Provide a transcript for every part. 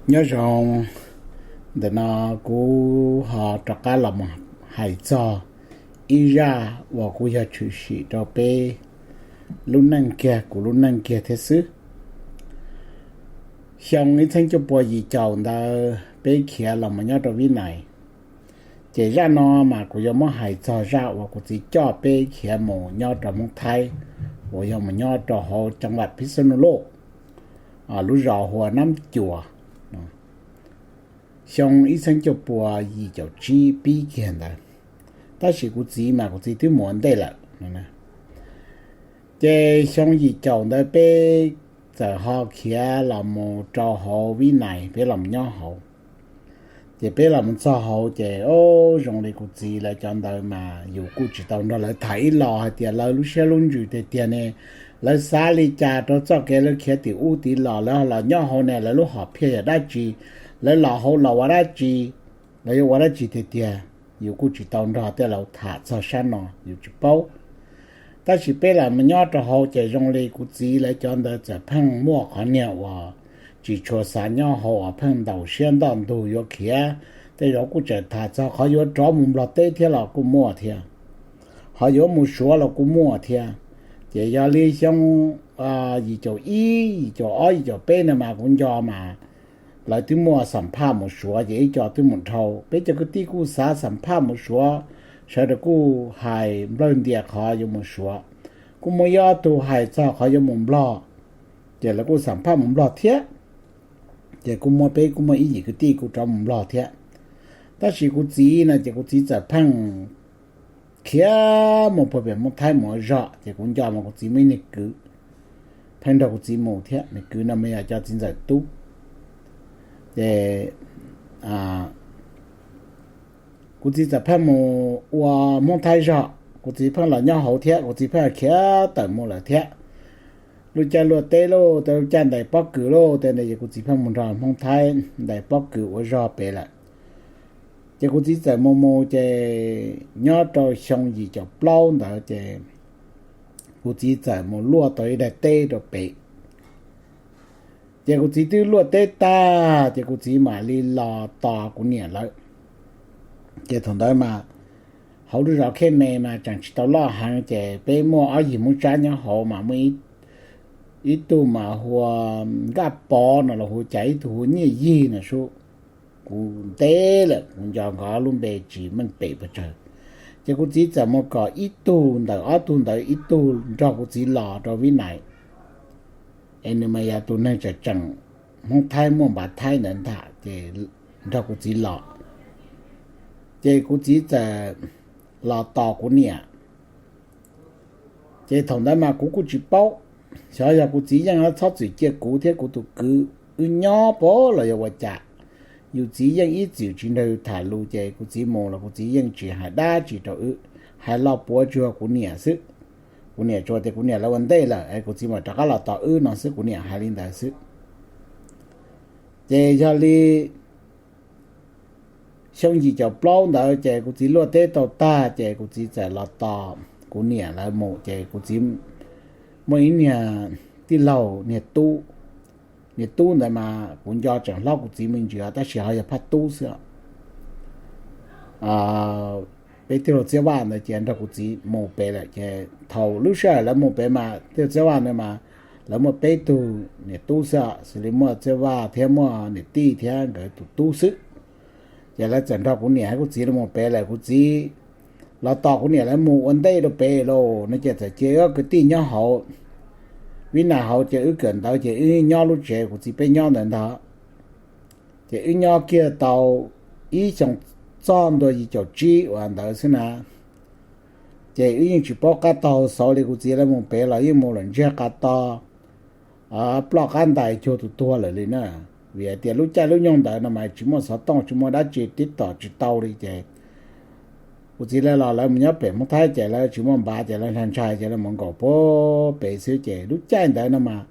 Nyob zoo, ntawm no kuv ho rov qab los mus hais txog ib zaj uas kuj yog tshwm sim rau peb lub neej kiag, kuv lub neej kiag thiab xwb. Xyoo ib txhiab cuaj pua yim caum ntawd peb khiav los mus nyob rau Vib Nais, ces zaj no mas kuv yuav muab hais txog zaj uas kuv txiv coj peb khiav mus nyob rau Hmoob Thaib, uas yog mus nyob rau hauv cov vam Phib Xab Nus Loj, lub zos hu ua Nab Cuas. Xyoo ib txhiab cuaj pua yim caum tsib pib kiag ntawd, tab sis kuv txiv mas kuv txiv twb mus ua ntej lawm. Ces xyoo yim caum ntawd peb txawm ho khiav los mus rau hauv Vib Nais, peb los mus nyob hauv. Ces peb los mus txog hauv ces, o, zoo li kuv txiv lawv cov ntawd mas yus kuj tsis tau nrog lawv tham ib los hais tias lawv lub siab lub ntsws tiag tiag ne, lawv xav li cas rau txoj kev lawv khiav tim ub tim los, lawv los nyob hauv ne, lawv lub hom phiaj yog dab tsi, lawv los hauv los ua dab tsi, lawv yuav ua dab tsi tiag tiag, yus kuj tsis tau nrog tej laus tham txog sab no, yus tsis paub. Tab sis peb los mus nyob rau hauv ces zoo li kuv txiv lawv cov ntawd txawm pheej muaj qhov niag uas tsis tshua xav nyob hauv, uas pheej ntaus siab ntoj ntug yuav khiav. Tej zaum kuj tseem tham txog qhov yuav rov mus Nplog teb thiab los kuj muaj thiab, ho yuav mus Suav los kuj muaj thiab. Ces yog li xyoo yim caum ib, yim caum ob, yim caum peb no mas kuv nco mas lawv twb muaj xam phaj mus Suav, ces ib co twb mus dhau. Peb cov kwv tij kuj xav xam phaj mus Suav, sawv daws kuj hais nplawg ntias qhov yuav mus Suav. Kuj muaj ib ob tug hais txog qhov yuav mus Nplog, ces lawv kuj xam phaj mus Nplog thiab. Ces kuj muaj, peb kuj muaj ib yim kwv tij kuj rov mus Nplog thiab. Tab sis kuv txiv no ces kuv txiv txawm pheej khiav mus puag pem Hmoob Thaib mus ua zog, ces kuv nco mas kuv txiv muaj ib niag kwv pheej nrog kuv txiv mus thiab. Niag kwv no mas yog cov txiv ntxawm tub. Ces kuv txiv txawm pheej mus ua Hmoob Thaib zog, kuv txiv pheej los nyob hauv thiab, kuv txiv pheej khiav tawm mus lawm thiab. Lub caij luaj teb lauj, tej lub caij ntais pob kws lauj, tej ntawd ces kuv txiv pheej mus nrog Hmoob Thaib ntais pob kws ua zog pem lawm. Ces kuv txiv txawm mus mus ces nyob rau xyoo yim caum plaub ntawd ces kuv txiv txawm mus luaj tau ib daim teb rau pem. Ces kuv txiv twb luaj teb tag ces kuv txiv mam li los tos kuv niam lawv. Ces thaum ntawd mas hauv lub zos Khej Me mas tseem tsis tau loj heev, ces peb muaj ob yim Hmoob Tsab nyob hauv mas muaj ib tug mas hu ua Nkaj Pov no los hu cas, ib tug hu ua Nyiaj Yig no sub. Kuv ntev lawm kuv nco nkawd lub npe tsis meej pem pes tsawg. Ces kuv txiv txawm mus kom ib tug ntawm ob tug ntawd ib tug nrog kuv txiv los rau Vib Nais, es nws mas yog tus neeg tseem tseem Hmoob Thaib muaj npav Thaib ntawd ntag, ces nrog kuv txiv los. Ces kuv txiv txawm los tos kuv niam. Ces thaum ntawd mas kuv kuj tsis paub, xyov yog kuv txiv yeej txhob txwm cia kuv thiab kuv tus kwv wb nyob pob los yog ua cas. Yus txiv yeej ib txwm tsis nrog yus tham lus, ces kuv txiv mus los kuv txiv yeej tsis hais dab tsi rau wb, hais los puav tsuas kuv niam xwb. Kuv niam tsuas tias kuv niam lawv ua ntej lawm es kuv txiv mam rov qab los tos wb no xwb, kuv niam hais li ntawd xwb. Ces yog li xyoo yim caum plaub ntawd ces kuv txiv luaj teb tau tag ces kuv txiv txawm los tos kuv niam lawv mus, ces kuv txiv muaj ib niag tij laug niag tub. Niag tub ntawd mas kuv nco tseem hlob kuv txiv me ntsis tab sis ho yog phaj tub xwb. Peb tij laug Txiab Vaj ntawd ces nrog kuv txiv mus pem lawm, ces thaum lub sij hawm lawv mus pem mas tij laug Txiab Vaj ntawd mas lawv muaj peb tug niam tub xwb, xws li muaj Txiab Vaj thiab muaj niam tij thiab nkawd tus tub xwb. Ces lawv txawm nrog kuv niam thiab kuv txiv los mus pem lawm, kuv txiv los tos kuv niam lawv mus ua ntej rau pem lauj no, ces txawm cia ob kwv tij nyob hauv Vib Nais hauv, ces wb kawm ntawv ces wb nyob lub tsev kuv txiv peb nyob ntawd ntag. Ces wb nyob kiag tau ib xyoo txog ntua yim caum tsib uas ntawd xwb na, ces wb yeej tsis paub qab taug xauv li, kuv txiv lawv mus pem los yeej mus lawm ntsiag qab to, ploj qab ntais cuag tus tuag lawm li na. Vim hais tias lub caij lub nyoog ntawd no mas tsis muaj xov tooj tsis muaj dab tsi, tib tom tsis tau li, ces kuv txiv lawv los lawv mus nyob pem Hmoob Thaib ces lawv tsis muaj npav ces lawv ntshai ntshai ces lawv mus nkaum puag pem xwb. Ces lub caij ntawd no mas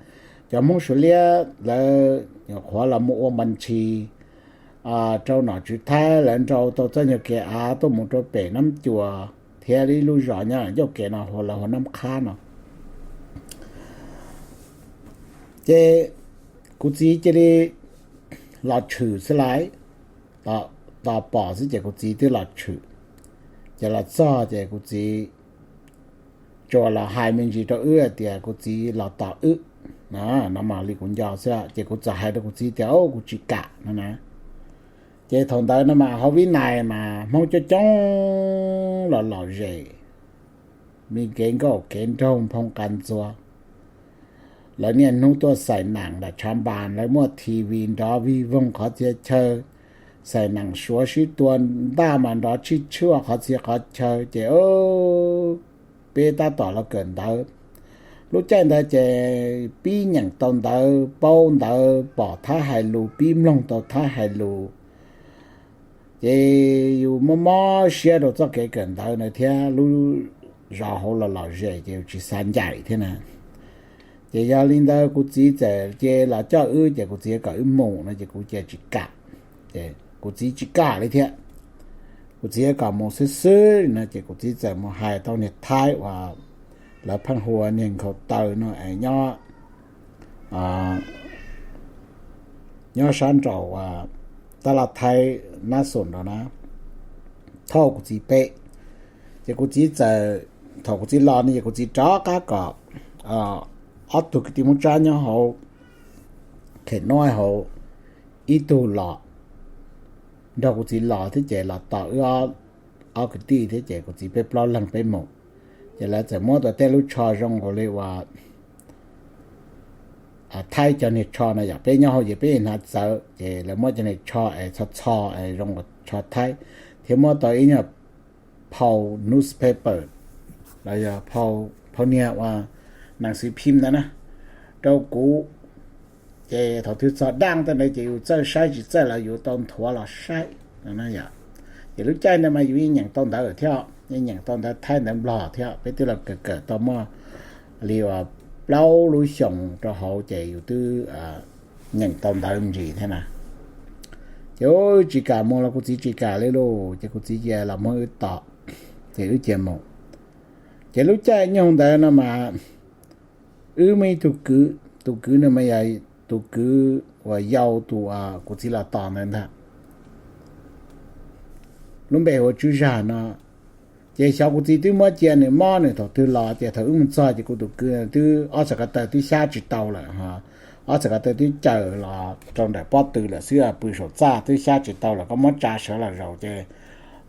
cov Hmoob Suav liab lawv nyuam qhuav los mus ua npas ntshis rau nom tswv Thaib, lawv nrau tau txoj nyuag kev av tuaj mus rau pem Nab Cuas thiab ib lub zos nyob ncauj kev no hu lawv hu Nab Qhab no. Ces kuv txiv cia li los tshwm xwb lauj. Tos pom xwb ces kuv txiv twb los tshwm. Ces los txog ces kuv txiv tsuas los hais me ntsis rau wb hais tias kuv txiv los tos wb no mas li kuv nco xwb, ces kuv txawm hais rau kuv txiv tias, Au, kuv tsis kam no na. Ces thaum ntawd no mas hauv Vib Nais mas Hmoob coob coob los lom zem, me kev nkauj kev nraug nphoo qas ntxuav. Lawv niaj hnub tuaj xais nam nram tshav npas, lawv muaj T V nrov vig voog qhov txhia chaw, xais nam suav sib tua ntaj mas nrov tshij tshuaj qhov txhia qhov chaw ces peb tab tom los kawm ntawv. Lub caij ntawd ces pib nyeem tau ntawv, paub ntawv, pom thab hais lus, pib mloog tau thab hais lus. Ces yus mob mob siab rau txoj kev kawm ntawv na thiab lub zos hauv los lom zem ces yus tsis xav ncaim thiab na. Ces yog li ntawd kuv txiv txawm cia los coj wb, ces kuv txiv kom wb mus no ces kuv cia tsis kam. Ces kuv txiv tsis kam li thiab, kuv txiv kom mus xwb xwb no ces kuv txiv txawm mus hais tau niag Thaib uas lawv pheej hu ua niag nkhaus taw no es nyob nyob sab nraum tab laj Thaib Nab Xum nrad na, thauj kuv txiv peb. Ces kuv txiv txawm, thaum kuv txiv los no ces kuv txiv rov qab kom ob tug kwv tij Hmoob Tsab nyob hauv Khem Nuaib hauv ib tug los nrog kuv txiv los thiab ces los tos wb ob kwv tij thiab ces kuv txiv peb plaub leeg peb mus. Ces lawv txawm muab tau tej lub tsho zoo nkaus li uas Thaib cov niag tsho na yom, peb nyob hauv ces peb hnav txawv ces lawv muab cov niag tsho es txho txho es zoo nkaus tsho Thaib, thiab muab tau ib nyuag phau newspaper los yog phau niag uas nas xis phim ntawd na rau kuv. Ces thaum twg txog daj tej ntawd ces yus txawj saib, tsis txawj los yus tau nthuav los saib. Ces lub caij ntawd mas yus yeej nyeem tau ntawv thiab, yeej nyeem tau ntawv Thaib ntawv Nplog thiab, peb twb los kawm kawm tau muaj li uas plaub lub xyoos rau hauv ces yus twb nyeem tau ntawv me ntsis thiab na. Ces tsis kam mus los kuv txiv tsis kam li lauj, ces kuv txiv cia los muab wb tom, ces wb cia mus. Ces lub caij nyoog ntawd no mas wb muaj ib tug kwv, tus kwv no mas yog tus kwv uas yau tus kuv txiv los tos ntawd ntag, lub npe hu ua Tswb Zag no. Ces xyov kuv txiv twb muab cia nws mob nws thaum twg los, ces thaum wb mus txog ces kuv tus kwv twb ob txhais ko taw twb xyab tsis tau lawm, ob txhais ko taw twb caws los rau nram pob tw lawm xwb, pw saum txaj twb xyab tsis tau lawm, koj muab tsa sawv los zaum ces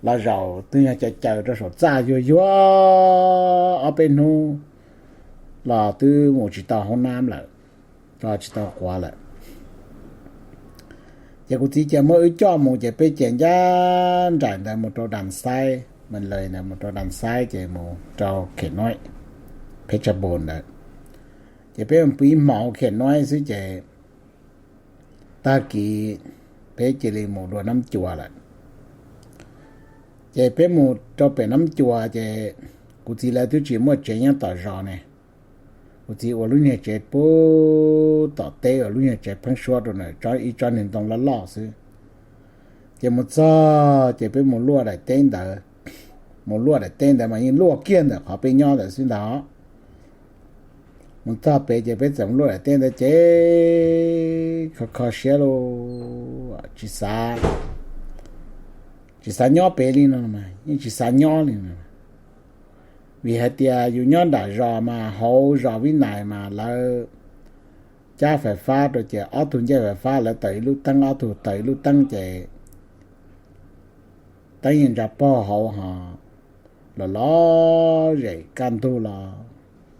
los zaum twb yog caws caws rau saum txaj yuag yuag ob peb hnub los twb mus tsis tau hauv nab lawm, tsis tau quav lawm. Ces kuv txiv cia muab wb coj mus ces peb cia ncaj nraim ntawd mus rau Das Xais, Mas Lais ntawd mus rau Das Xais ces mus rau Khem Nuaib, Pheb Tsab Npus ntawd. Ces peb mus pw ib hmos Khem Nuaib xwb ces tag kis peb cia li mus dua Nab Cua lawm. Ces peb mus rau pem Nab Cua ces kuv txiv lawv twb tsis muaj tsev nyob tom zos ne. Kuv txiv ua lub nyuag tsev pub tom teb, ua lub nyuag tsev pheeb suab rau ntawm ib tsob niag ntoo loj loj xwb. Ces mus txog ces peb mus luaj daim teb ntawd, mus luaj daim teb ntawd mas yeej luaj kiag ntawm qhov peb nyob ntawd xwb ntag. Mus txog pem ces peb txawm mus luaj daim teb ntawd ces kho kho siab lauj, tsis xav, tsis xav nyob pem li no, yeej tsis xav nyob li no. Vim hais tias yus nyob nram zos mas hauv zos Vib Nais mas lawv cab fais fab rau ces ob tug ncej fais fab lawv taws ib lub teeb, ob tug taws ib lub teeb ces teeb yeej ntsa pog hauv ho los lom zem kaj ntug los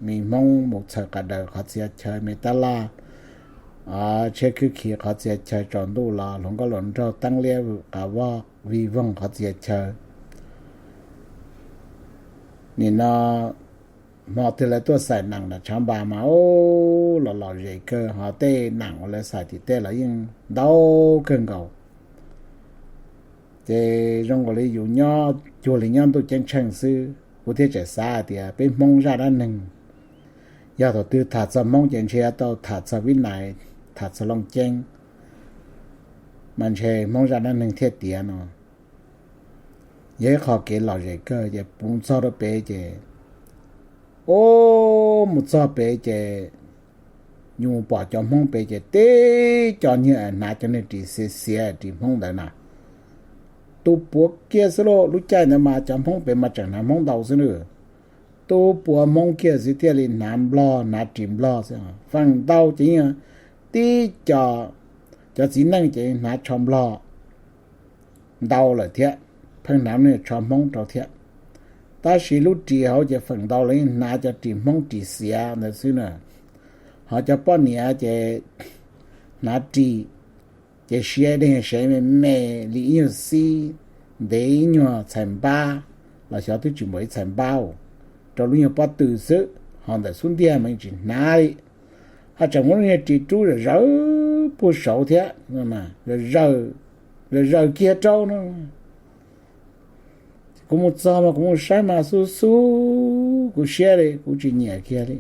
me Hmoob mus txhaws qas daws qhov txhia chaw, me tab laj, tsheb khwb khiv qhov txhia chaw, tsaus ntuj los hluas nkauj hluas nraug teeb liab qav vog vig voog qhov txhia chaw. Nim no hmo twg lawv tuaj xais nam nram tshav npas mas los lom zem kawg, ho tej nam uas lawv xais tim tej los yeej ntau kawg nkaus. Ces zoo nkaus li yus nyob cuag li nyob ntuj ceeb tsheej xwb, kuv thiaj tseem xav hais tias peb Hmoob zaj dab neeg yog thaum twg tham txog Hmoob ces ntshe yuav tau tham txog Vib Nais, tham txog Looj Ceeb, mas ntshe Hmoob zaj dab neeg thiaj tiav no. Yog ib qho kev lom zem kawg. Ces puv txog rau pem ces, o, mus txog pem ces Yus mus pom cov Hmoob pem ces tib co niag hnav cov niag ris xiav xiav ris Hmoob ntawd na. Tu puav kiag xwb lauj, lub caij ntawd mas cov Hmoob pem mas tseem hnav Hmoob ntau xwb na. Tu puav Hmoob kiag xwb thiaj li hnav Nplog, hnav ris Nplog xwb. Feem ntau ces yeej tib co, cov txiv neej ces hnav tsho Nplog ntau lawm thiab, pheej hnav tsho Hmoob rau thiab. Tab sis lub ris hauv ces feem ntau lawv yeej hnav cov ris Hmoob ris xiav ntawd xwb na. Ho cov poj niam ces hnav ris, ces siab dej sev me me li ib nyuag xib, ntev ib nyuag txhais npab, los xyov twb tsis npaum ib txhais npab, rau lub nyuag pob tw xwb, ho ntawm xub ntiag mas yeej tsis hnav li. Ho tseem muab lub nyuag ris rub zawm zawg puag saud thiab, zawm zawg kiag rau no. Kuv mus txog mas kuv mus saib mas xub xub kuv siab li, kuv tsis nyiam kiag li.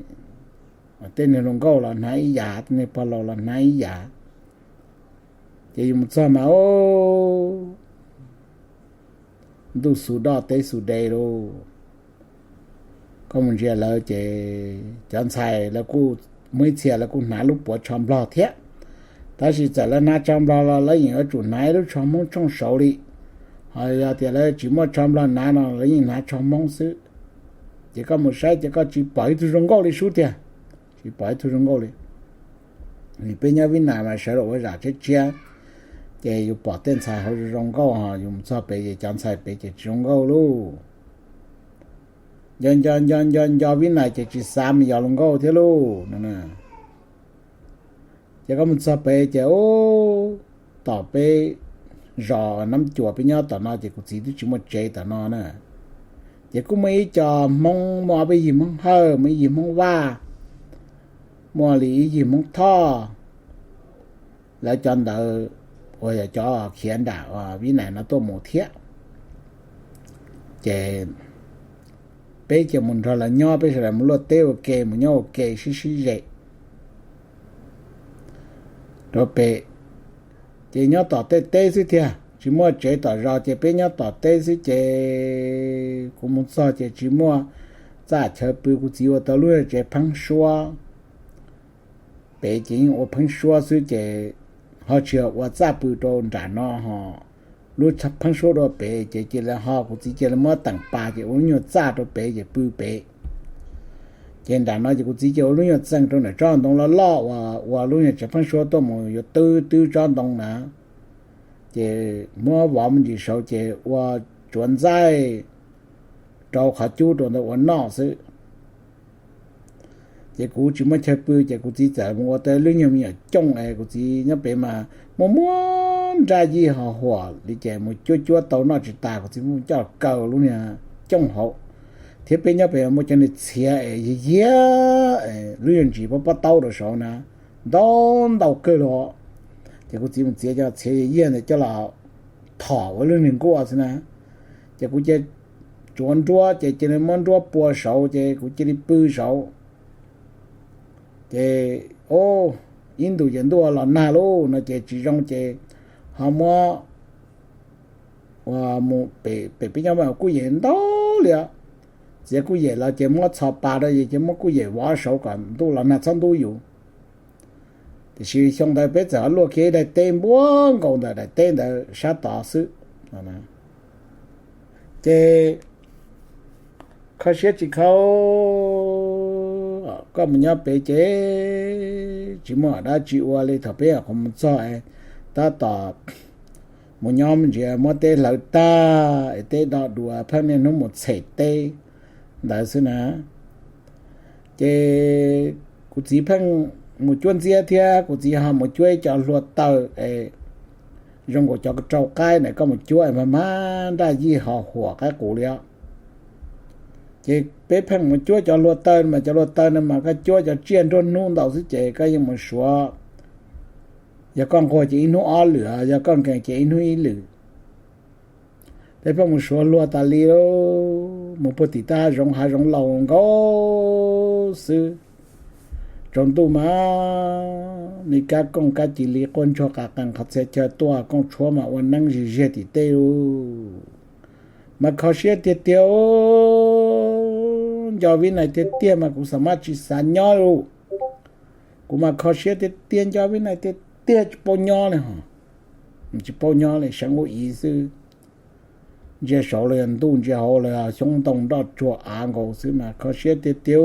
Tej niag hluas nkauj los hnav ib yam, tej niag pog laus los hnav ib yam. Ces yus mus txog mas ntuj xu doj teb xu de lauj. Koj mus ntsia lawv ces cov ntxhais lawv kuj, muaj ib txhia lawv kuj hnav lub puav tsho Nplog thiab. Tab sis txawm lawv hnav tsho Nplog los lawv yeej yuav tsum hnav ib lub tsho Hmoob tshooj saud li. Ho yog tias lawv tsis muaj tsho Nplog hnav no lawv yeej hnav tsho Hmoob xwb. Ces koj mus saib ces koj tsis pom ib tug zoo nkauj li sub tiag, tsis pom ib tug zoo nkauj li. Vim peb nyob Vib Nais mas sawv daws ua zam tshiab tshiab, ces yus pom tej ntxhais hauv zoo nkauj, ho yus mus txog pem ces cov ntxhais pem ces tsis zoo nkauj lauj. Nco nco nco nco nco Vib Nais ces tsis xav mus yos hluas nkauj thiab lauj no. Ces koj mus txog pem ces ub, tom peb zos Nab Cuam peb nyob tom no ces kuv txiv twb tsis muaj tsev tom no na. Ces kuj muaj ib co Hmoob, muaj ob peb yig Hmoob Hawj, muaj ib yig Hmoob Vaj, muaj li ib yig Hmoob Thoj. Lawv cov ntawd uas yog cov khiav nram Vib Nais no tuaj mus thiab. Ces peb ces mus nrog lawv nyob, peb sawv daws mus luaj teb ua ke, mus nyob ua ke sib sib ze rau pem. Ces nyob tom tej teb xwb thiab, tsis muaj tsev tom zos ces peb nyob tom teb xwb ces kuv mus txog ces tsis muaj txaj chaw pw, kuv txiv ua tau lub tsev pheeb suab. Pem ces yeej ua pheeb suab xwb ces ho tsis ua txaj pw rau nram no ho. Lub pheeb suab rau pem ces cia li ho kuv txiv cia li muab teem pas ces ua lub nyuag txaj rau pem ces pw pem. Ces nram no ces kuv txiv cia ua lub nyuag txeem rau nram tsob ntoo loj loj uas ua lub nyuag tsev pheeb suab tuaj mus yuav twb twb tsob ntoo na. Ces muab vov me ntsis saud ces ua tsuav ntxaij rau qhov cub rau ntawd ua noj xwb. Ces kuv tsis muaj chaw pw ces kuv txiv txawm mus ua tau lub nyuag me nyuam cooj es kuv txiv nyob pem mas muaj muaj nraj yij ho huam li ces mus cuab cuab tau noj tsis tas, kuv txiv mus coj kaw lub niag cooj hauv. Thiab peb nyob pem muaj cov niag txhiav es yiag yiag, lub nyuag ntsis pob pob taub rau saud na, ntau ntau kawg li. Ces kuv txiv mus txiav cov txhiav yiag yiag ntawd coj los thom ua lub niag nkuaj xwb na. Ces kuv cia tsuav nruab ces cia li muab nruab pua saud ces kuv cia li pw saud. Ces ib ntus ces ntuj los nag lauj no ces tsis zoo ces ho muab ua mus pem peb nyob mas kuj yem ntau li os. Txiav kuj yem los ces muab txhos pas rau ces muab kuj yem vov saud kom ntuj los nag txhob ntub yus. Tiam sis xyoo ntawd peb txawm luaj kiag ib daim teb npuab nkaus ntawm daim teb ntawd sab tod xwb. Ces kho siab tsis kho, koj mus nyob pem ces tsis muaj dab tsi ua li. Thaum peb qhov mus txog tab tom mus nyob me ntsis muab teb hlawv tag es teb do dua pheej niaj hnub mus txhem teb ntawd xwb na. Ces kuv txiv pheej mus cuab ntxiab thiab kuv txiv ho mus cuab ib co hlua taw es zoo nkaus cov rau qaib na, koj mus cuab es mas mas nraj yij ho huam qaib qus li os. Ces peb pheej mus cuab cov hlua taw mas cov hlua taw no mas koj cuab cov tsiaj nruab hnub ntau xwb ces koj yeej mus suav, yog koj nquag ces ib hnub ob lwm, yog koj nkees ces ib hnub ib lwm. Peb pheej mus suav hlua tas li, mus puag tim tab hav zoov, hav zoov laus nkaus xwb. Tsaus ntuj mas me kab kooj kab cis li quaj ntsuag qas qees qhov txhia chaw tuaj, kooj tshuab mas ua neeb zig ziag tim tej lawm. Mas kho siab tiag tiag, nco Vib Nais tiag tiag mas kuv xam maj tsis xav nyob lawm. Kuv mas kho siab tiag tiag, nco Vib Nais tiag tiag, tsis paub nyob li ho. Tsis paub nyob li, seev ua ib xwb. Ntsia saud los yog ntuj, ntsia hauv los yog xyoob ntoo nroj tsuag av nkaus xwb mas kho siab tiag tiag.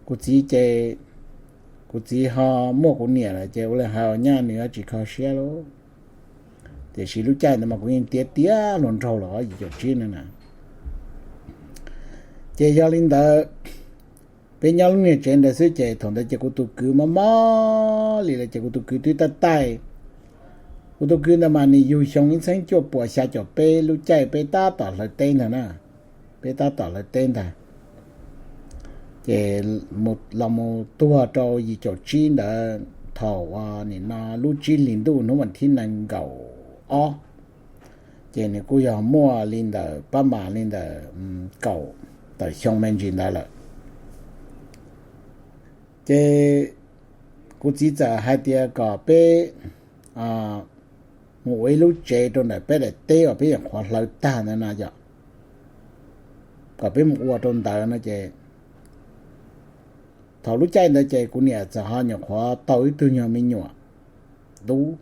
Kuv txiv ces, kuv txiv ho muaj kuv niam lawm ces ua li hais ua nyab nws yuav tsis kho siab lauj. Tiam sis lub caij ntawd mas kuv yeej tiav tiav hluas nraug los yim caum tsib no na. Ces yog li ntawd, peb nyob lub niag tsev ntawd xwb ces thaum ntawd ces kuv tus kwv mob mob li lawm ces kuv tus kwv twb taij taij. Kuv tus kwv ntawd mas nws yug xyoo ib txhiab cuaj puas xya caum peb, lub caij peb tab tom hlawv teb ntag na, peb tab tom hlawv teb ntag. Ces los mus tuag rau yim caum tsib ntawd, thaum uas nim no lub tsib hlis ntuj hnub vas thib nees nkaum ob, ces nws kuj yog muaj li ntawm pab mas li ntawm kaum tawm xyoo me ntsis ntawd lawm. Ces kuv txiv txawm hais tias kom peb mus ua ib lub tsev rau ntawm peb daim teb uas peb nyuam qhuav hlawv tag ntawd no yom, kom peb mus ua rau ntawd no ces thaum lub caij ntawd ces kuv niam txawm ho nyuam qhuav tau ib tug nyuag me nyuam tub,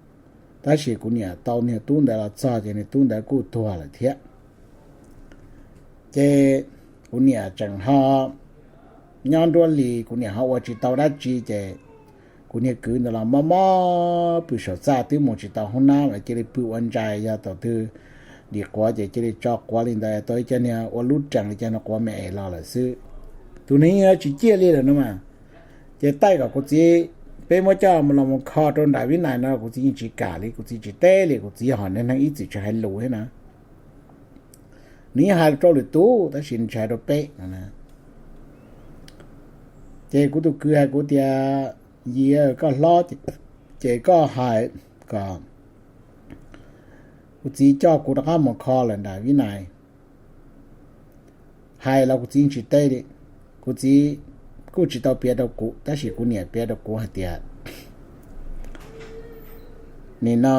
tab sis kuv niam tau niag tub ntawd los txog ces niag tub ntawd kuj tuag lawm thiab. Ces kuv niam tseem ho nyob nruab hlis, kuv niam ho ua tsis tau dab tsi ces kuv niag kwv ntawd los mob mob pw saum txaj twb mus tsis tau hoob nab lawm, cia li pw ua ntsais, yog thaum twg dim quav ces cia li tso quav li ntawd, tau ib co niag ua lub rees li cas no quav me es los lawm xwb. Tus neeg yeej tsis ciaj li lawm no mas. Ces taij kom kuv txiv, peb muab coj los mus kho rau nram Vib Nais no kuv txiv yeej tsis kam li, kuv txiv tsis teb li, kuv txiv yog hom neeg ib txwm tsis hais lus thiab na. Nws yeej hais rau lwm tus tab sis nws tsis hais rau peb no. Ces kuv tus kwv hais kuv tias, Yis, koj hlob ces koj hais kom kuv txiv coj kuv rov qab mus kho lawm nram Vib Nais. Hais los kuv txiv tsis teb li. Kuv txiv kuj tsis tau piav rau kuv, tab sis kuv niam piav rau kuv hais tias, nim no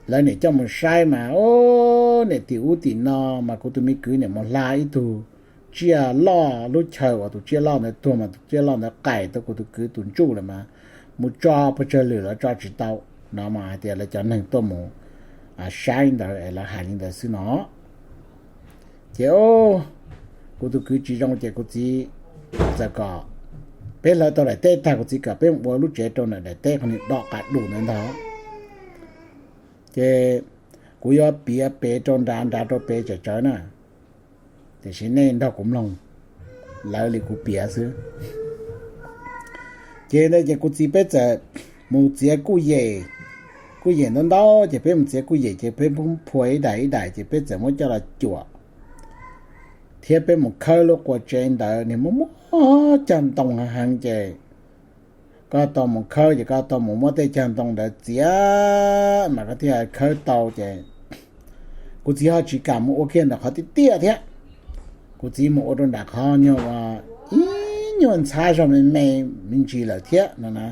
lawv niam coj mus saib mas, o, niam tim ub tim no mas kuv tus me kwv niam mus hla ib tug tsiaj loj, lub chaw uas tus tsiaj loj ntawd tuag mas tus tsiaj loj ntawd qais tau kuv tus kwv tus ntsuj lawm mas, mus tso pes tsawg lwm los tso tsis tau no mas hais tias lawv cov neeg tuaj mus saib ntawd es lawv hais li ntawd xwb no. Ces kuv tus kwv tsis zoo ces kuv txiv txawm kom peb hlawv tau daim teb tag, kuv txiv kom peb mus ua lub tsev rau ntawm daim teb qhov niag do qas dus ntawd ntag. Ces kuv yuav piav pem rau nrad, nrad rau pem tsawv tsawv na, tiam sis nej nrog kuv mloog, lawv li kuv piav xwb. Ces ntawd ces kuv txiv peb txawm mus txiav kuj yem, kuj yem ntau ntau ces peb mus txiav kuj yem ces peb phua ib daim ib daim ces peb txawm muab coj los cuam thiab peb mus khawb lub qua tsev ntawd, nws muaj muaj cag ntoo heev heev ces koj tau mus khawb ces koj tau mus muab tej cag ntoo ntawd txiav mas koj thiaj khawb tau ces kuv txiv ho tsis kam mus ua kiag ntawm qhov tiaj tiaj thiab. Kuv txiv mus ua rau nram qhov nyuag ib nyuag ntxhab zog me me me ntsis lawm thiab no na.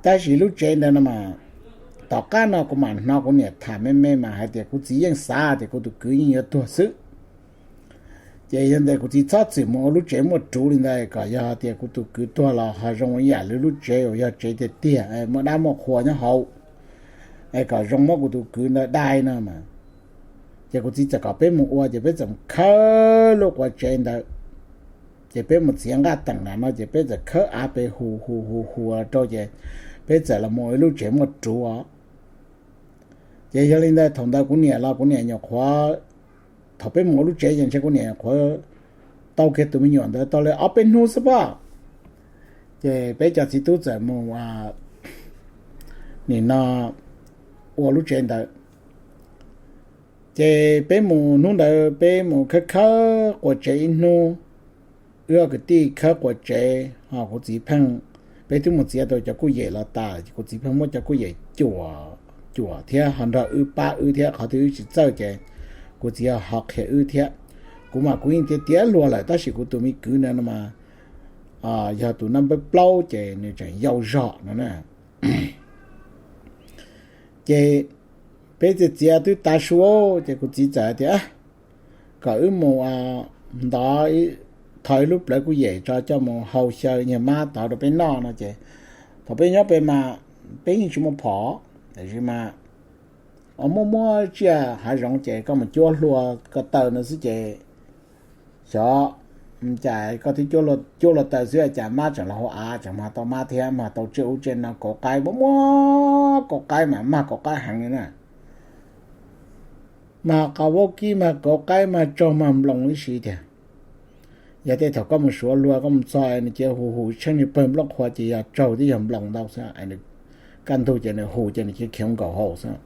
Tab sis lub tsev ntawd no mas, tom qab no kuv mam hnov kuv niam tham me me mas hais tias kuv txiv yeej xav tias kuv tus kwv yeej yuav tuag xwb. Ces yog ntawd kuv txiv txhob txwm mus ua lub tsev muaj ruv li ntawd, kom yog tias kuv tus kwv tuag los ho zoo ib yam li lub tsev uas yog tsev tiag tiag, muaj dab muaj qhua nyob hauv, es kom zoo muab kuv tus kwv ntawd dai no mas. Ces kuv txiv txawm kom peb mus ua, ces peb txawm mus khawb lub qua tsev ntawd. Ces peb mus txiav nqaj teem nram no, ces peb txawm khawb av pem hu hu hu hu rau, ces peb txawm los mus ua ib lub tsev muaj ruv os. Ces yog li ntawd thaum ntawd kuv niam los kuv niam nyuam qhuav, thaum peb mus ua lub tsev ces ntshe kuv niam nyuam qhuav tau kiag tus me nyuam ntawd tau li ob peb hnub xwb pob. Ces peb cov txiv tub txawm mus, nim no, ua lub tsev ntawd. Ces peb mus hnub ntawd peb mus khawb khawb qua tsev ib hnub, wb ob kwv tij khawb qua tsev ho kuv txiv pheej, peb twb mus txiav tau cov kuj yem los tas, kuv txiv pheej muab cov kuj yem cuam, cuam thiab ho nrog wb pab wb thiab, qhov twg wb tsis txawj ces kuv txiv ho qhia wb thiab. Kuv mas kuv yeej tiav tiav hluas lawm tab sis kuv tus me kwv ntawd no mas yog tus naj npawb plaub ces nws tseem yau zog no na. Ces peb txiav txiav twb tav su ces kuv txiv txawm hais tias kom wb mus ntov tho ib lub plawv kuj yem tso coj mus hau xyaw nyiag mab tod rau peb noj no ces thaum peb nyob pem mas peb yeej tsis muaj phom, tiam sis mas muab muab tsiaj hav zoov ces koj mus cuab hlua ko taw no xwb ces xyov cas koj twb cuab hlua taw xwb cas mab tseem los hauv av tseem mag tau mab thiab mag tau tsiaj ub tsiaj no kauv qaib muab muab kauv qaib mas mag kauv qaib heev li na. Mag qos vaub kib mag kauv qaib mag tsaug mag nploos ib si tiag. Yog tej thaum koj mus suav hlua koj mus txog nws cia hu hu tsheej nws pawg nplooj qhua ces yog tsaug thiab yog nploos ntau xwb. Kaj ntug ces nws hu ces nws cia khiav nkaum hauv xwb.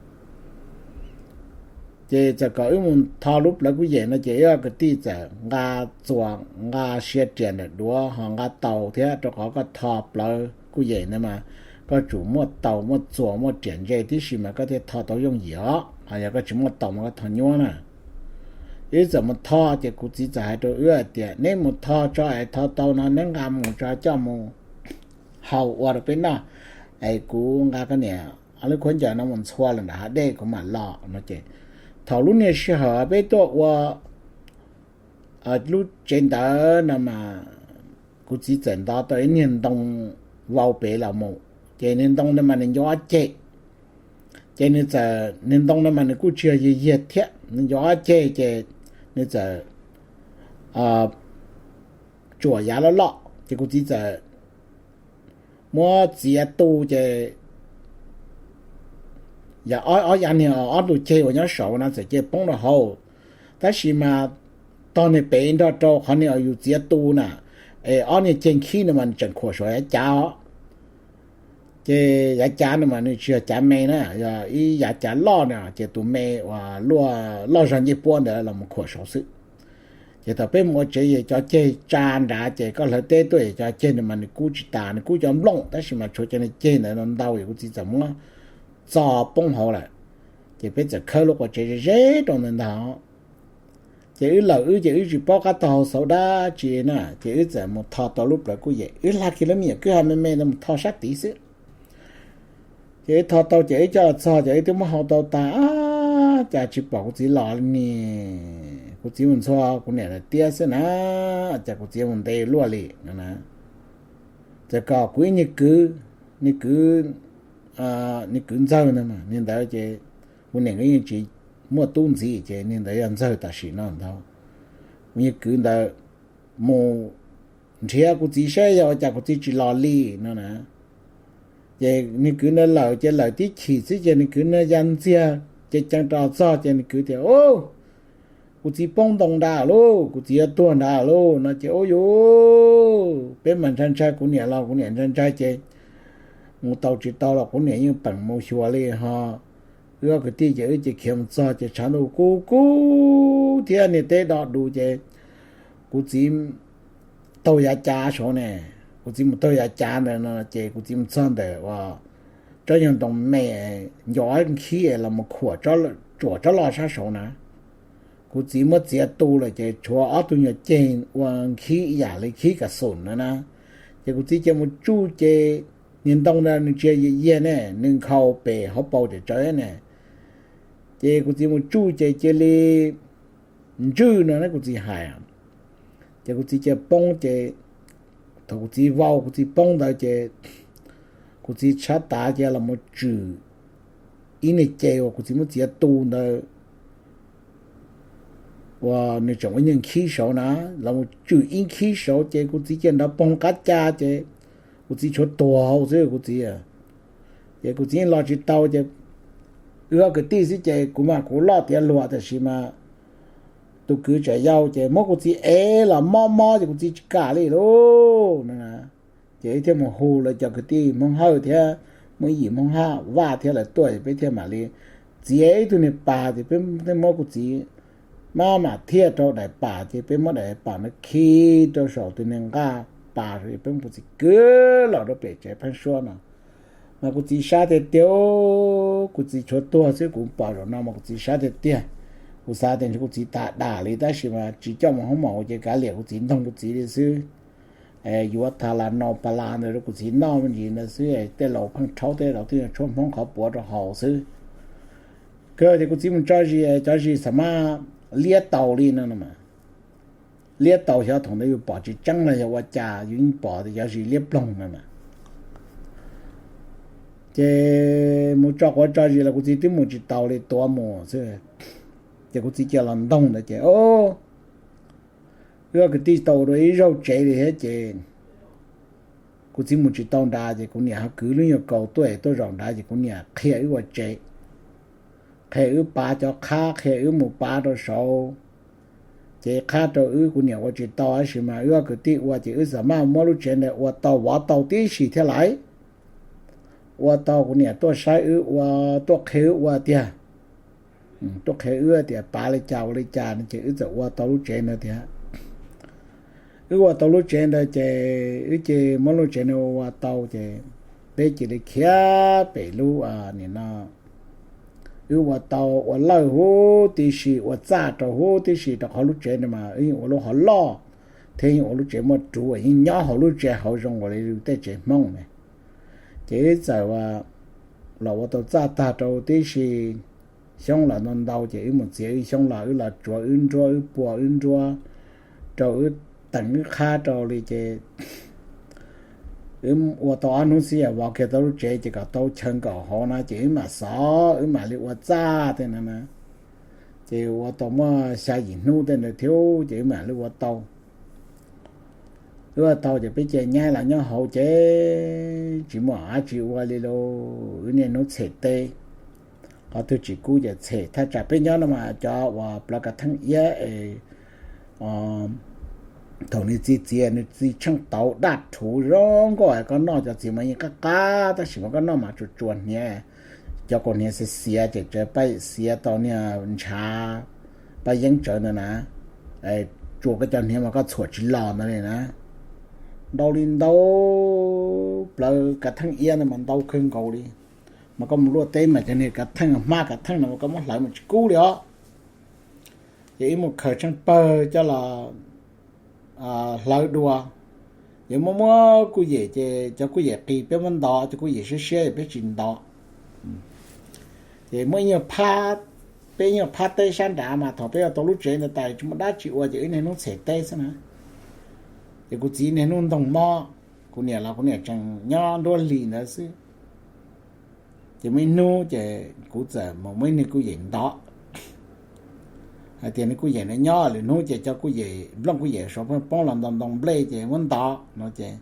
Ces txawm kom wb mus tho lub plawv kuj yem no ces wb kwv tij txawm nqa txuas nqa siav riam ntawm duav ho nqa taus thiab rau qhov koj tho plawv kuj yem ntawd mas koj tsum muaj taus muaj txuas muaj riam ntse tib si mas koj thiaj tho tau yooj yim os, ho yog koj tsis muaj taus mas koj tho nyuab na. Wb txawm mus tho ces kuv txiv txawm hais rau wb hais tias neb mus tho tso es tho tau no neb nqa mus tso coj mus hau ua rau peb noj, es kuv nqa koj niam ob lub khaub ncaws no mus ntxhua lawm nram hav dej kuv mam los no ces thaum lub niag sij hawm peb tuaj ua lub tsev ntawd no mas kuv txiv txawm ntov tau ib niag ntoo vau pem los mus, ces niag ntoo ntawd mas nws nco ob ceg, ces nws txawm niag ntoo ntawd mas nws kuj tsis yog yiag yiag thiab, nws nco ob ceg ces nws txawm tsuam yav loj loj ces kuv txiv txawm muab txiav tu ces yog ob yav niag ob tug ceg uas nyob saud no txawm cia poob rau hauv, tab sis mas tog niag pem nrog rau qhov niag uas yus txiav tu na, es ob niag ceg nkhib no mas nws tseem khuam saum yav cav os. Ces yav cav no mas nws tsis yog cav me na, yog ib yav cav loj na ces tus me uas luaj loj zog ncej puab ntawd los mus khuam saud xwb. Ces thaum peb mus ua tsev es cov ceg tsa nrad ces koj hlawv teb tuaj es cov ceg ntawd mas nws kub tsis tas, nws kub cov nplooj tab sis mas tshuav cov niag ceg ntawd ntau es kuv txiv txawm muab txo poob hauv lawm. Ces peb txawm khawb lub quas tsev ze ze rau ntawd ntag. Ces wb lawm wb ces wb tsis paub qab taug hau xauv dab tsi na, ces wb txawm mus tho tau lub plawv kuj yem, wb hla kiag lub me nyuam kwj ha me me ntawd mus tho sab tid xwb. Ces wb tho tau ces wb coj los txog ces wb twb muab hau tau tas, cas tsis pom kuv txiv los li ne. Kuv txiv mus ntxhua kuv niam lawv tiab xwb na, cas kuv txiv mus ntev luaj li no na. Txawm kom kuv ib niag kwv, niag kwv, niag kwv ntxawg ntawd mas niag ntawd ces kuv niam nkawd yeej tsis muaj tub ntxiv ces niag ntawd yog ntxawg tam sim no ntag. Kuv niag kwv ntawd mus nrhiav kuv txiv saib yog ua cas kuv txiv tsis los li no na. Ces niag kwv ntawd lawm ces lawm tib chim xwb ces niag kwv ntawd ya ntxiag ces ceev rau txog ces niag kwv tias, Kuv txiv poob ntoo nrad lauj, kuv txiv yuav tuag nrad lauj no ces ub yuv, peb mas ntshai ntshai kuv niam los kuv niam ntshai ntshai ces mus tau tsis tau los kuv niam yeej peem mus xyuas li ho. Wb ob kwv tij ces wb ces khiav mus txog ces tshav ntuj kub kub thiab niag teb do dus ces kuv txiv taug yav cav saud ne. Kuv txiv mus taug yav cav ntawd no ces kuv txiv mus txog ntawm uas tsob nyuag ntoo me nco nkhib los mus khuam tsuam tsob loj sab saud na. Kuv txiv muab txiav tu lawm ces tshuav ob tug nyuag ceg ua nkhib ib yam li nkhib kas xum na na. Ces kuv txiv cia mus tsuj ces niag ntoo ntawd nws tsis yog yiag ne, nws nkhaus pem hauv paus tawm tsawv ne. Ces kuv txiv mus tsuj ces cia li ntswj no ne kuv txiv hais. Ces kuv txiv cia poob ces thaum kuv txiv vau kuv txiv poob ntawd ces kuv txiv tshav tav ces los mus tswm ib niag ceg uas kuv txiv muab txiav tu ntawd uas nws tseem ua nyuag nkhib saud na, los mus tswm ib nkhib saud ces kuv txiv cia nrov poog qab ca ces kuv txiv tshuav tuag hauv xwb kuv txiv. Ces kuv txiv los tsis tau ces wb ob kwv tij xwb ces kuv mas kuv loj tiav luag tab sis mas tus kwv tseem yau ces muab kuv txiv ev los mob mob ces kuv txiv tsis kam li lauj. Ces wb thiaj mus hu lawv cov kwv tij Hmoob Hawj thiab Hmoob Yim Hmoob Haj Vaj thiab lawv tuaj es peb thiaj mam li txiav ib tug niag pas ces peb thiaj muab kuv txiv mab mam thiaj rau daim pas ces peb muab daim pas no khi rau saum tus niag nqaj pas es peb muab kuv txiv kwv los rau pem tsev pheeb suab no. Mas kuv txiv sab tiag tiag, kuv txiv tshuav tuag xwb kuv pom zaum no mas kuv txiv sab tiag tiag. Kuv xav tias ntshe kuv txiv tas dam li tab sis mas tsis coj mus hoob maum ces kav liam kuv txiv ntoog kuv txiv li xwb. Yuav tha las no pas las ntawd rau kuv txiv noj me ntsis ntawd xwb, tej laus pheej rhaub tej laus twb yog tshuab Hmoob qhov puav rau haus xwb. Kawg tias kuv txiv mus tso zis cov zis xam maj liab taus li no no mas. liab tau xyov thaum ntawd yus pom tsis tseeb los yog ua cas yus yeej pom tias xyov zis liab ploog no na. Ces mus tso quav tso zis los kuv txiv twb mus tsis tau li, tuav mus xwb. Ces kuv txiv cia los ntoog ntawd ces, o, wb ob kwv tij tau ua dua ib zaug tsev li thiab ces kuv txiv mus tsis tau nrad ces kuv niam ho kwv lub nyuag kaus tuaj tuaj zaum nrad ces kuv niam qhia wb ua tsev, qhia wb pav cov qhab, qhia wb mus pav rau saud. Ces qhab rau wb kuv niam ua tsis tau tab sis mas wb ob kwv tij ua ces wb txawm maj muab lub tsev ntawd ua tau vov tau tib si thiab lais. Ua tau kuv niam tuaj saib wb ua, tuaj qhia wb ua tiag. Tuaj qhia wb tias pav li cas ua li cas no ces wb txawm ua tau lub tsev ntawd tiag. Wb ua tau lub tsev ntawd ces wb ces muab lub tsev ntawd ua tau ces peb cia li khiav pem lub, nim no wb ua tau ua lawj huv tib si, ua txaj rau huv tib si rau qhov lub tsev ntawd mas wb yeej ua lub hov loj thiab yeej ua lub tsev muaj ruv, yeej nyob hauv lub tsev hauv zoo nkaus li tej tsev Hmoob ne. Ces wb txawm los ua tau txaj tag rau tib si, xyoob los ntau ntau ces wb mus txiav wb xyoob los, wb los tsuav wb nruab, wb pua wb nruab rau, wb teem wb qhab rau li ces wb ua tau ob hnub xwb yog vov kiag tau lub tsev ces kom tau chaw nkaum hauv na ces wb mam xov, wb mam li ua txaj tej no na. Ces ua tau muaj xya yim hnub tej ntawd thiab ces wb mam li ua tau. Wb ua tau ces peb cia nyaib los nyob hauv ces tsis muaj dab tsi ua li lauj. Wb niaj hnub tshem teb, qhov twg tsis kub ces tshem. Thaj tsam peb nyob no mas cov uas plawv kav theej iab es thaum nws txi txiav nws txi tsheej tauv daj rhuv zoo nkauj, koj noj cov txiv mas yeej qab qab tab sis mas koj noj mas tsuas tsuas hniav, cov kaus hniav xiav xiav ces tseem pab xiav tau niag ntshav paj yeeb tsawv ntawd na, tsuas koj cov hniav mas koj txhuam tsis los ntawd li na. Ntau li ntau, plawv kav theej iab ntawd mas ntau kawg nkaus li, mas koj mus luaj teb mas cov niag kav theej hmab kav theej no mas koj muab hlawv mas tsis kub li os. Ces wb mus khaws tsheej pawg coj los hlawv dua. Ces muab muab kuj yem ces cov kuj yem qis peb muab ntov, cov kuj yem siab siab ces peb tsis ntov. Ces muaj ib nyuag phab, peb ib nyuag phab teb sab nrad mas thaum peb ua tau lub tsev ntawd tas tsis muaj dab tsi ua ces wb niaj hnub tshem teb xwb na. Ces kuv txiv niaj hnub ntoog mob, kuv niam los kuv niam tseem nyob nruab hlis ntawd xwb. Ces muaj ib hnub ces kuv txawm mus muab ib niag kuj yem ntov, hais tias niag kuj yem ntawd nyob lwm hnub ces cov kuj yem, nplooj kuj yem saud pheej poob los ntoo ntoo nplej ces muab ntov no ces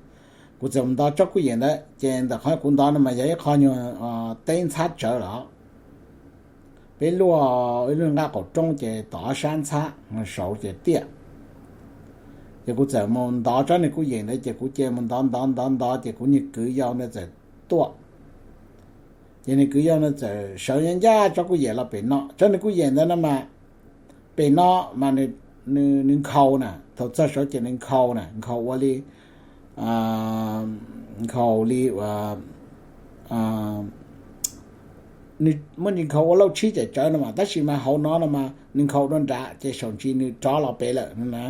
kuv txawm mus ntov tsob kuj yem ntawd ces ntawm qhov kuv ntov no mas yog ib qho nyuag teb ntxhab tsawv los. Peb luaj ib lub nqaj qaum roob ces tom ob sab ntxhab saud ces tiaj. Ces kuv txawm mus ntov tsob niag kuj yem ntawd ces kuv cia mus ntov ntov ntov ntov ces kuv niag kwv yau ntawd txawm tuaj. Ces niag kwv yau ntawd txawm sawv ncaj tsob kuj yem los pem no, tsob niag kuj yem ntawd no mas pem no mas nws nkhaus na, thaum txog saud ces nws nkhaus na, nkhaus ua li, nkhaus li, muaj ntsis nkhaus ua lauj tshib cem tsawv no mas tab sis mas hauv no no mas nws nkhaus dua nrad ces saum ntsis nws rov los pem lawm no na.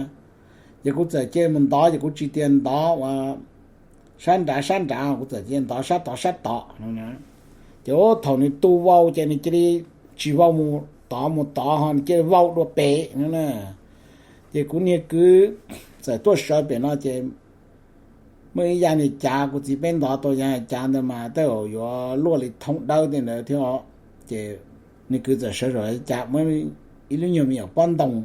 Ces kuv txawm cia mus ntov ces kuv tsis tias ntov ua sab nrad sab nrad, kuv txawm cia ntov sab tod sab tod no na. Ces thaum nws tu vau ces nws cia li tsis vau mus tod mus tod ho nws cia li vau dua pem no na. Ces kuv niag kwv txawm tuaj sawv pem no ces muaj ib yav niag cav, kuv txiv peb ntov tau yav cav ntawd mas tej zaum yuav luaj li thoob dawb tej ntawd thiab. Ces niag kwv txawm sawv zaum yav cav muaj ib lub nyuag me nyuam pob ntoo,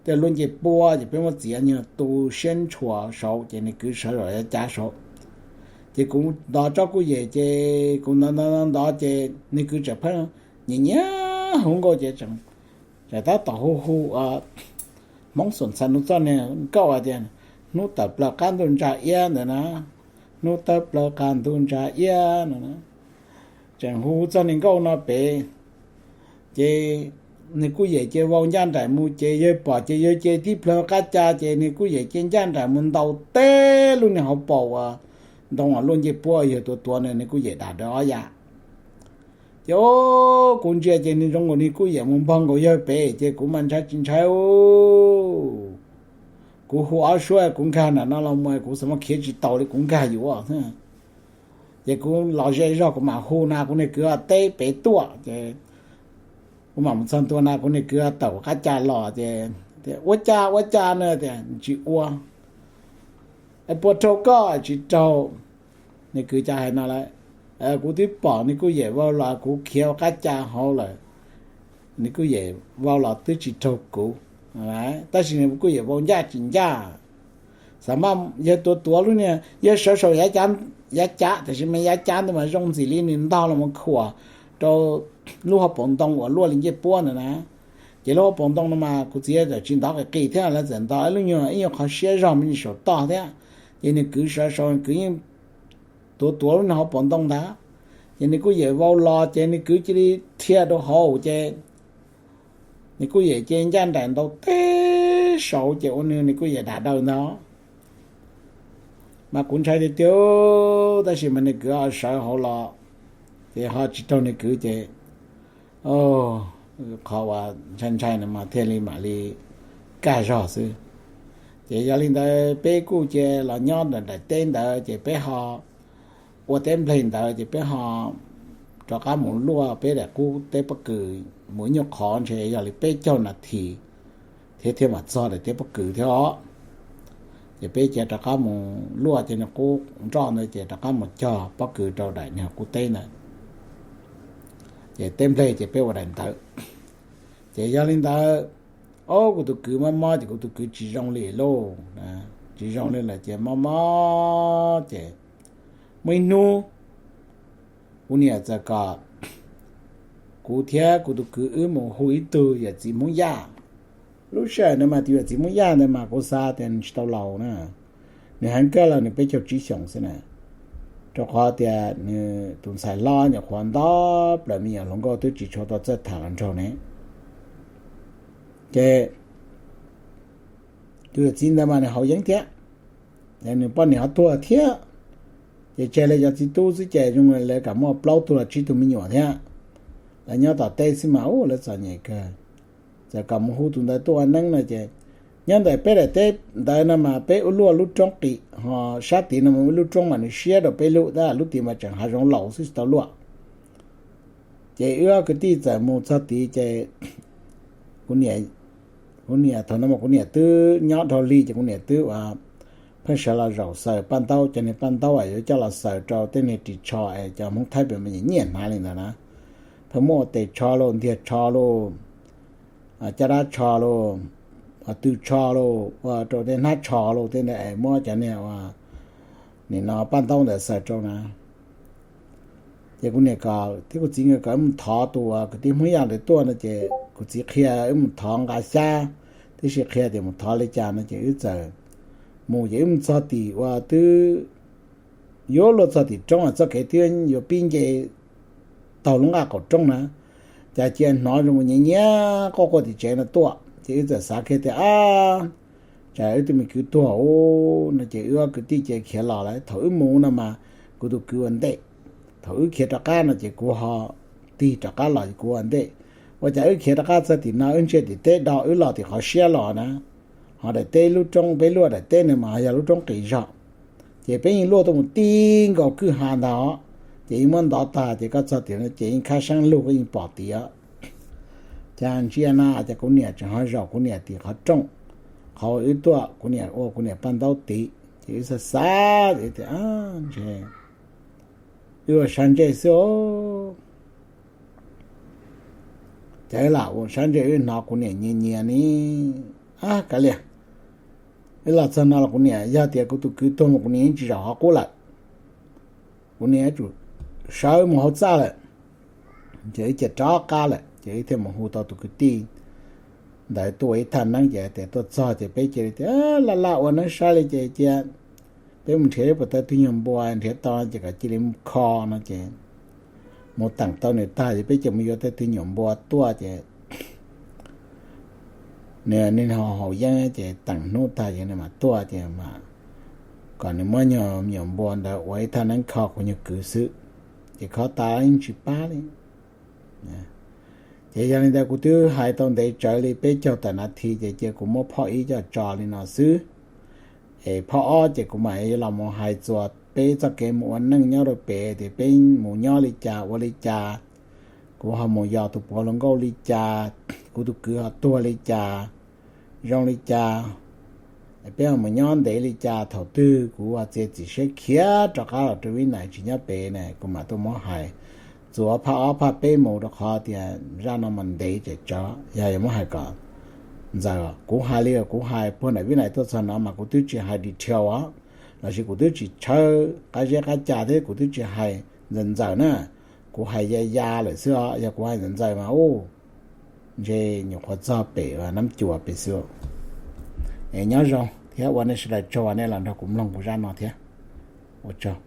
tej lub ncej puab ces peb muab txiav nyuag tu siab ntshua saud ces niag kwv sawv zaum yav cav saud. Ces kuv ntov tsob kuj yem ces kuv ntov ntov ntov ntov ces niag kwv txawm pheej nyiam nyiam hu nkauj ces tseem tab tom hu hu Hmoob Xum Ntxhais Nuj Txoj niag nkauj hais tias hnub tawm plaws qab ntuj ntsa iab ntawd na, hnub tawm plaws qab ntuj ntsa iab no na. Tseem hu txog niag nkauj no pem, ces niag kuj yem ces vau ncaj nraim mus ces yawg pom ces yawg ces tib plhaw qab ca ces niag kuj yem ces ncaj nraim mus ntaus teb lub niag hauv paus uas ntoo uas luaj ncej puab yawg tuav tuav na, niag kuj yem dam dawv ob yam. Ces kuv ntsia ces nws zoo nkaus niag kuj yem mus npog nkaus yawg pem ces kuv mas ntshai tsis ntshai. Kuv hu ob suab kuv nkag nram no los mus kuv xav mas khiav tsis taus li kuv nkag yuav. Ces kuv los ze zog kuv mam hu na kuv niag kwv teb pem tuaj ces kuv mam mus txog ntua na kuv niag kwv tawm qab ca los ces Tias ua cas ua cas no tias tsis ua. Es puas raug koj? Tsis raug. Nws kwv cas hais no lawm, kuv twb pom nws kuj yem vau los kuv khiav ua qab ca hauv lawm, nws kuj yem vau los twb tsis raug kuv, tab sis nws kuj yem vau ncaj tsis ncaj. Xav mas yawg tuav tuav lub niag, yawg sawv saum yav cav, tiam sis mas yav cav ntawd mas zoo ntxim li nws ntog los mus khuam rau lub hauv paus ntoo uas luaj li ncej puab ntawd na. Ces lub hauv paus ntoo no mas kuv txiv txawm tsis ntov qis qis thiab, lawv txawm ntov ib lub nyuag ib nyuag qhov siab zog me ntsis saum toj thiab. Ces nws kwv sawv saum, nws kwv yeej tuav tuav lub niag hauv paus ntoo ntag. Ces nws kuj yem vau los ces nws kwv cia li dhia rau hauv ces nws kuj yem ces ncaj nraim ntaus teb saud ces ua nws, nws kuj yem dam daws ntag. Mas kuv ntshai tiag tiag, tab sis mas nws kwv ho sawv hauv los, ces ho tsis raug nws kwv ces qhov uas ntshai ntshai no mas thiaj li mam li kaj zog xwb. Ces yog li ntawd peb kuj cia los nyob ntawm daim teb ntawd ces peb ho ua teb nplej ntawd ces peb ho rov qab mus luaj peb daim qub teb pob kws mus ib nyuag qhov ntshe yog li peb caug nas this thiab thiaj mam txog daim teb pob kws thiab os. Ces peb cia rov qab mus luaj ces nws qub nroj ntawd ces rov qab mus cog pob kws rau daim niag qub teb ntawd. Ces teb nplej ces peb ua daim ntawd. Ces yog li ntawd, ob kuv tus kwv mob mob ces kuv tus kwv tsis zoo li lauj, tsis zoo li lawm ces mob mob ces muaj ib hnub kuv niam txawm kom kuv thiab kuv tus kwv wb mus hu ib tug yawm txiv Hmoob Yaj. Lub sij hawm ntawd mas tus yawm txiv Hmoob Yaj ntawd mas kuv xav tias nws tsis tau laus na, nws heev kawg los nws peb caug tsib xyoos xwb na, rau qhov tias nws tus ntxhais hlob nyuam qhuav nto plaws me nyuam hluas nkauj twb tsis tshua tau txawj tham los nraug ne. Ces tus yawm txiv ntawd mas nws haus yeeb thiab, nws poj niam ho tuag thiab, ces tseg li cov txiv tub xwb ces zoo li lawv kam muaj plaub tug los tsib tug me nyuam thiab. Lawv nyob tom teb xwb mas ua lawv txom nyem kawg. Txawm kom mus hu tus ntawd tuaj ua neeb no ces nyob ntawm peb daim teb ntawd no mas peb ua luaj lub roob qis, ho sab tid no mas ib lub roob mas nws siab rau peb lub, tab lub tid mas tseem hav zoov laus xwb tsis tau luaj. Ces wb ob kwv tij txawm mus txog tid ces kuv niam, kuv niam thaum no mas kuv niam twb nyob dhau li ces kuv niam twb ua pheej sawv los zaum xaws paj ntaub, cov niag paj ntaub uas yuav coj los xaws rau tej niag ris tsho es cov Hmoob Thaib pem mas nyiam hnav li ntawd na, pheej muab ua tes tsho lauj, ntiag tsho lauj, caj dab tsho lauj, tw tsho lauj, ua rau tej hnab tsho lauj, tej ntawd es muab cov niag ua nim no paj ntaub ntawd xaws rau na. Ces kuv niam kom thiab kuv txiv nkawd kom wb mus thov tus uas kwv tij Hmoob Yaj ntawd tuaj no ces kuv txiv qhia wb mus thov nqa xyab, tib si qhia tias mus thov li cas no ces wb txawm mus ces wb mus txog tim uas twb yuav luag txog tim roob, txoj kev twb yuav pib nce taug lub nqaj qaum roob na, cas cia hnov zoo nyiav nyiav quaj quaj tim tsev no tuaj ces wb txawm xav kiag tias a, tsam wb tus me kwv tuag no ces wb ob kwv tij cia khiav los lawm. Thaum wb mus no mas kuv tus kwv ua ntej, thaum wb khiav rov qab no ces kuv ho tig rov qab los kuv ua ntej. Ua cas wb khiav rov qab txog tim no wb ntsia tim teb do wb los tim qhov siab los na, ho daim teb lub roob peb luaj daim teb no mas yog lub roob qis zog, ces peb yeej luaj tuaj mus ti nkaus kwj ha ntag, ces yeej muab ntov tag ces koj txog tim no ces yeej khab seeb lug koj yeej pom tid. Cas ntsia na cas kuv niam tseem ho zaum kuv niam tim qhov rooj, qhov wb tuaj kuv niam ua kuv niam paj ntaub tid ces wb xav xav tias ntshe wb ua sab ntsej xwb os. Ces wb lam ua sab ntsej wb hnov kuv niam nyiav nyiav ni, a kav liam, wb los txog no los kuv niam yog tias kuv tus kwv tuag mas kuv niam yeej tsis zaum qhov qub lawm, kuv niam yuav tsum sawv mus hauv txaj lawm. Ces wb cia rov qab lawm ces wb thiaj mus hu tau tus kwv tij ntawd tuaj ua ib thaj neeb ces tias tuaj txog ces peb cia li tias laj laj ua neeb saib li ces cia peb mus nrhiav ib puas tawg twg nyuag npua, nrhiav tau no ces kom cia li mus kho no ces mus teem tau nws tag ces peb cia mus yuav tawg twg nyuag npua tuaj ces nws niaj haus yeeb ces teem hnub tag ces nws mam tuaj ces mas kom nws muab nyuag me nyuam npua ntawd ua ib thaj neeb kho kuv nyuag kwv xwb, ces kho tas yeej tsis pab li. Ces yog li ntawd kuv twb hais tau ntev tsawv li peb caug tawm nas this ces cia kuv muab phoj ib coj tso li no xwb. Es phoj ob ces kuv mam los mus hais txuas peb txoj kev mus ua neej nyob rau pem tias peb mus nyob li cas ua li cas, kuv ho mus yos tus puav hluas nkauj li cas, kuv tus kwv ho tuag li cas, zoo li cas, peb ho mus nyob ntev li cas. Thaum twg kuv txiav txim siab khiav rov qab los rau Vib Nais tsis nyob pem na, kuv mam tuaj muab hais. Txuas phaj ob phaj peb mus, rau qhov tias zaj no mas ntev ces tsov yog yuav muab hais kom ntxaws. Kuv hais li kuv hais puag ntawm Vib Nais tuaj txog no mas kuv twb tsis hais detail os, lossis kuv twb tsis tshawb qab zeb qab ca thiab, kuv twb tsis hais ntxaws ntxaws na. Kuv hais ya ya lawm xwb os, yog kuv hais ntxaws ntxaws mas ub, ntshe nyuam qhuav txog pem Nab Cuam pem xwb. Es nyob zoo thiab ua nej sawv daws tsaug uas nej los nrog kuv mloog kuv zaj no thiab. Ua tsaug.